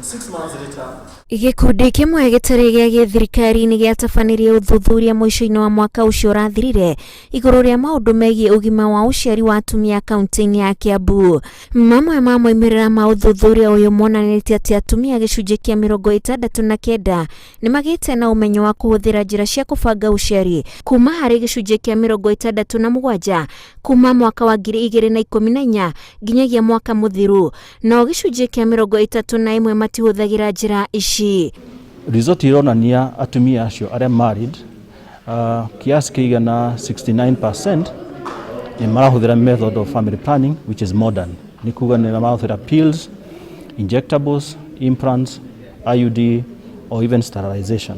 And 6 months later, Gĩkundi kĩmwe gĩtarĩ gĩa gĩthirikari nĩ gĩatabanirie ũthuthuria mũico-inĩ wa mwaka ũcio ũrathirire igũrũ rĩa maũndũ megiĩ ũgima wa ũciari wa atumia kaunti-inĩ ya Kiambu. Mamwe ma moimĩrĩra ma ũthuthuria ũyũ monanĩtie atĩ atumia gĩcunjĩ kĩa 69 nĩ magĩte na ũmenyo wa kũhũthĩra njĩra cia kũbanga ũciari kuma harĩ gĩcunjĩ kĩa 67 kuma mwaka wa 2014 nginyagia mwaka mũthiru, nao gĩcunjĩ kĩa 31 matihũthagĩra njĩra ici. Result ironania atumia acio arĩa married, kiasi kĩigana 69% nĩ marahũthĩra method of family planning which is modern, nĩ kuga nĩ marahũthĩra pills, injectables, implants, IUD or even sterilization.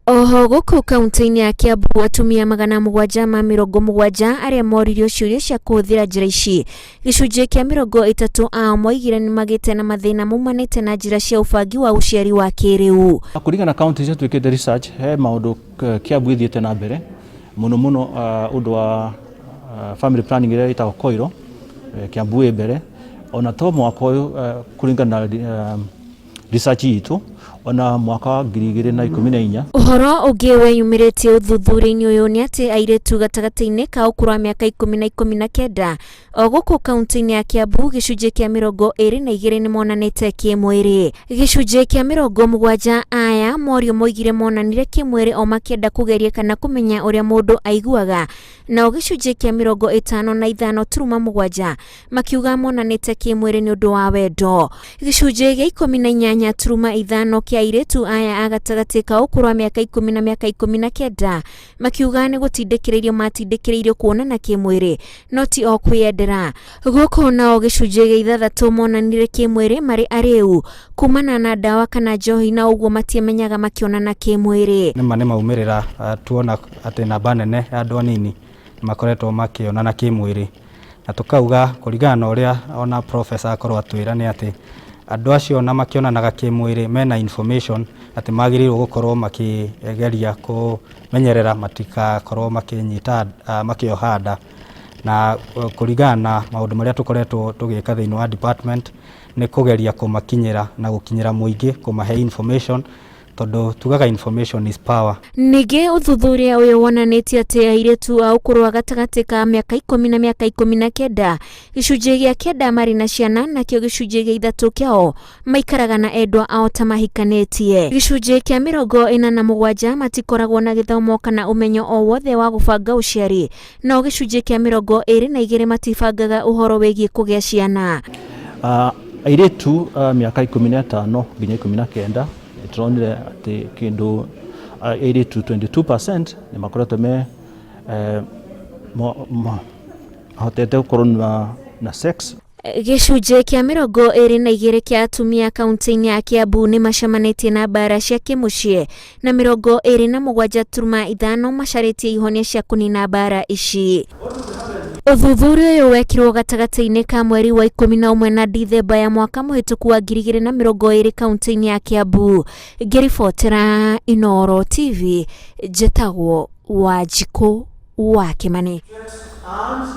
Oho gũkũ kaunti-inĩ ya Kiambu, atumia 770 arĩa moririo ciũria cia kũhũthĩra njĩra ici, gĩcunjĩ kĩa 30 ao moigire nĩ magĩte na mathĩna maumanĩte na njĩra cia ũbangi wa ũciari wa kĩrĩu. Kũringana na kaunti icio twĩkĩte research, he maũndũ Kiambu ĩthiĩte na mbere mũno mũno, ũndũ wa family planning ĩrĩa ĩtagwo coil. Kiambu ĩ mbere ona to mwaka ũyũ, kũringana na research itũ, ona mwaka wa 2014. Ũhoro ũngĩ weyumĩrĩtie ũthuthuria-inĩ ũyũ nĩ atĩ airĩtu gatagatĩ-inĩ ka ũkũrũ wa mĩaka 10 na 19 o gũkũ kaunti-inĩ ya Kiambu, gĩcunjĩ kĩa 22 nĩ monanĩte kĩmwĩrĩ. Gĩcunjĩ kĩa 70 aya morio moigire monanire kĩmwĩrĩ o makĩenda kũgeria kana kũmenya ũrĩa mũndũ aiguaga, nao gĩcunjĩ kĩa 55.7 makiuga monanĩte kĩmwĩrĩ nĩ ũndũ wa wendo. Gĩcunjĩ gĩa 18.5 kĩa airĩtu aya a gatagatĩ ka ũkũrũ wa mĩaka 10 na mĩaka 19 makiuga nĩ gũtindĩkĩrĩrio matindĩkĩrĩirio kuonana kĩmwĩrĩ, no ti o kwĩyendera. Gũkũ nao gĩcunjĩ gĩa 6 monanire kĩmwĩrĩ marĩ arĩu kumana na ndawa kana njohi, na ũguo matiamenyaga makĩonana kĩmwĩrĩ. Nĩma nĩ maumĩrĩra, tuona atĩ namba nene ya andũ anini nĩ makoretwo makĩonana kĩmwĩrĩ, na tũkauga kũringana na ũrĩa ona professor akorwo atwĩra nĩ atĩ andũ acio ona makĩonanaga kĩmwĩrĩ mena information atĩ magĩrĩirwo gũkorwo makĩgeria kũmenyerera matikakorwo makĩnyita, makĩoha nda. Na kũringana na maũndũ marĩa tũkoretwo tũgĩka thĩinĩ wa department nĩ kũgeria kũmakinyĩra na gũkinyĩra mũingĩ, kũmahe information, tondũ tugaga information is power. Ningĩ ũthuthuria ũyũ wonanĩtie atĩ airĩtu a ũkũrũ wa gatagatĩ ka mĩaka 10 na mĩaka 19, gĩcunjĩ gĩa 9 marĩ na ciana, nakĩo gĩcunjĩ gĩa 3 kĩao maikaraga na endwa ao ta mahikanĩtie. Gĩcunjĩ kĩa 47 matikoragwo na gĩthomo kana ũmenyo o wothe wa gũbanga ũciari, nao gĩcunjĩ kĩa 22 matibangaga ũhoro wĩgiĩ kũgĩa ciana. Airĩtu mĩaka 15 nginya 19, nĩtũronire atĩ kĩndũ airĩtu 22% nĩ makoretwo me mahotete gũkorwo na sex. Gĩcunjĩ kĩa 22 kĩa atumia kaunti-inĩ ya Kiambu nĩ macemanĩtie na mbara cia kĩmũciĩ, na 27.5 macarĩtie ihonia cia kũnina mbara ici. Ũthuthuria ũyũ wekirwo gatagatĩ-inĩ ka mweri wa 11 na Dithemba ya mwaka mũhĩtũku wa 2020 kaunti-inĩ ya Kiambu. Ngĩribotera Inooro TV, njĩtagwo Wanjikũ wa Kĩmani. And